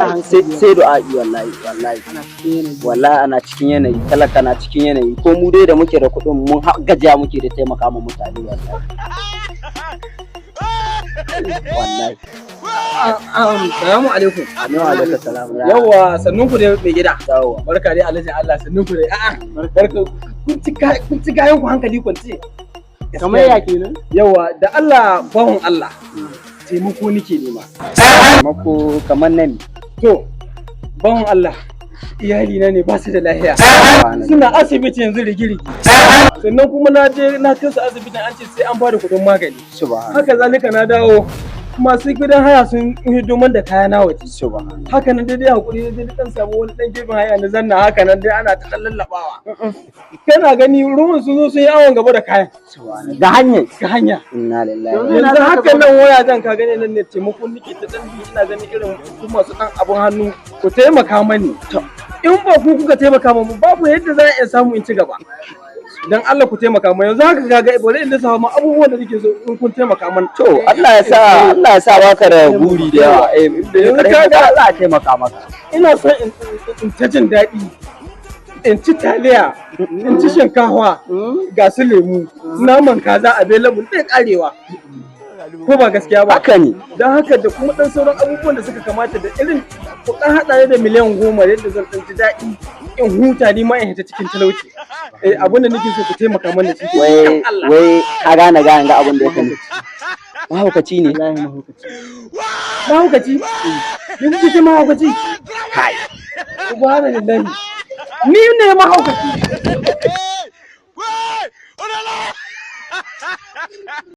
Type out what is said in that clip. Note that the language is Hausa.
Wallahi sai du'a'i, wallahi, wallahi. Ana cikin yanayi. Wallahi ana cikin yanayi, talaka na cikin yanayi. Ko mu dai da muke da kuɗin, mun gajiya muke da taimaka ma mutane, wallahi, wallahi. Salamu alaikum. Amin wa alaikum salam. Yawwa, sannun ku dai, mai gida. Yawwa. Barka dai, Alhaji Allah, sannun ku dai. A'a, barka. Kun ci kayan ku hankali kwance. Kamar ya kenan? Yawwa, da Allah, bawon Allah. Taimako nake nema. Taimako kamar nan? To, bawon Allah, iyali na ne ba su da lafiya. Suna asibiti yanzu rigirigi. Sannan kuma na je na kai su asibitin, an ce sai an bada kuɗin magani. Subhanallah. Haka zalika na dawo, masu gidan haya sun hidoman da kaya na waje. Subhanallah. Haka nan dai hakuri dai dan samu wani dan gefen haya na zanna, haka nan dai ana ta dan lallabawa. Kana gani ruwan sun zo sun yi awon gaba da kayan. Subhanallah, ga hanyar? Ga hanya. Inna lillahi. Yanzu haka nan waya zan ka gane nan ne, taimako nake ta dan bi, ina ganin irin ku masu dan abun hannu ku taimaka mani. In ba ku kuka taimaka mu, babu yadda za a iya samu in ci gaba. Dan Allah ku taimaka mu. Yanzu haka kaga bari in lissafa ma abubuwan da nake so in kun taimaka man. To, Allah ya sa, Allah ya sa baka da buri da yawa, eh. Yanzu kaga Allah ya taimaka maka. Ina son in ta jin daɗi, in ci taliya, in ci shinkafa, ga su lemu, naman kaza available ɗaya karewa, ko ba gaskiya ba? Haka ne. Don haka da kuma ɗan sauran abubuwan da suka kamata, da irin ku ɗan haɗa ni da miliyan 10 yadda zan ɗan ji daɗi in huta, ni ma in hita cikin talauci. Eh, abin da nake so ku taimaka mana shi. Wai wai, ka gane ga abin da ya kani, mahaukaci ne. Wallahi mahaukaci. Mahaukaci? Yanzu kike mahaukaci? Kai. Subhanallahi, ni ne mahaukaci?